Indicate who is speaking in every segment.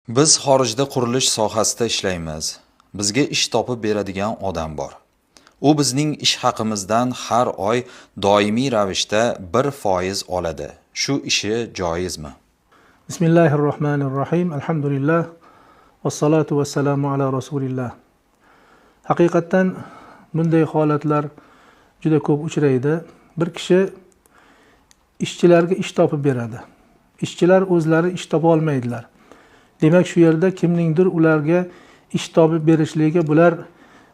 Speaker 1: Biz xorijda qurilish sohasida ishlaymiz. Bizga ish topib beradigan odam bor. U bizning ish haqimizdan har oy doimiy ravishda 1% oladi. Shu ishi joizmi?
Speaker 2: Bismillahirrohmanirrohim. Alhamdulillah. Vassalotu vassalamu ala rasulillah. Haqiqatdan bunday holatlar juda ko'p uchraydi. Bir kishi ishchilarga ish topib beradi. Ishchilar o'zlari ish topa olmaydilar. Demak, shu yerda kimningdir ularga ish topib berishligiga bular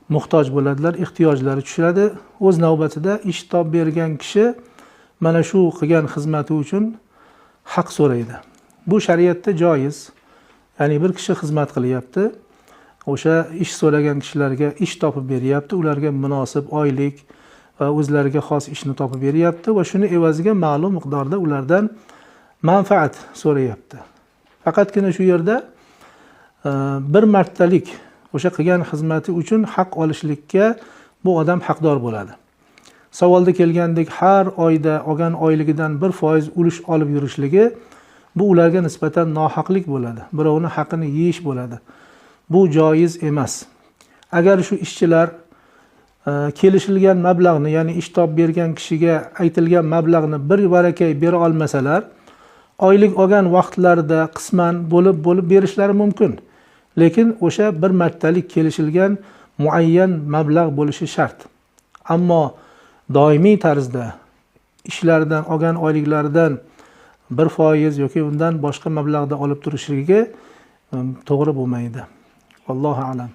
Speaker 2: muhtoj bo'ladilar, ehtiyojlari tushadi. O'z navbatida ish topib bergan kishi mana shu qilgan xizmati uchun haq so'raydi. Bu shariatda joiz. Ya'ni bir kishi xizmat qilyapti, o'sha ish so'ragan kishilarga ish topib beryapti, ularga munosib oylik va o'zlariga xos ishni topib beryapti va shuni evaziga ma'lum miqdorda ulardan manfaat so'rayapti. Faqatgina shu yerda bir martalik o'sha qilgan xizmati uchun haq olishlikka bu odam haqdor bo'ladi. Savolda kelgandek har oyda olgan oyligidan 1% ulush olib yurishligi bu ularga nisbatan nohaqlik bo'ladi. Birovning haqini yeyish bo'ladi. Bu joiz emas. Agar shu ishchilar kelishilgan mablag'ni, ya'ni ish topib bergan kishiga aytilgan mablag'ni bir varakay bera olmasalar, oylik olgan vaqtlarida qisman bo'lib-bo'lib berishlari mumkin. Lekin o'sha bir martalik kelishilgan muayyan mablag' bo'lishi shart. Ammo doimiy tarzda ishlaridan olgan oyliklaridan 1% yoki undan boshqa mablag'da olib turishligiga to'g'ri bo'lmaydi. Allohu a'lam.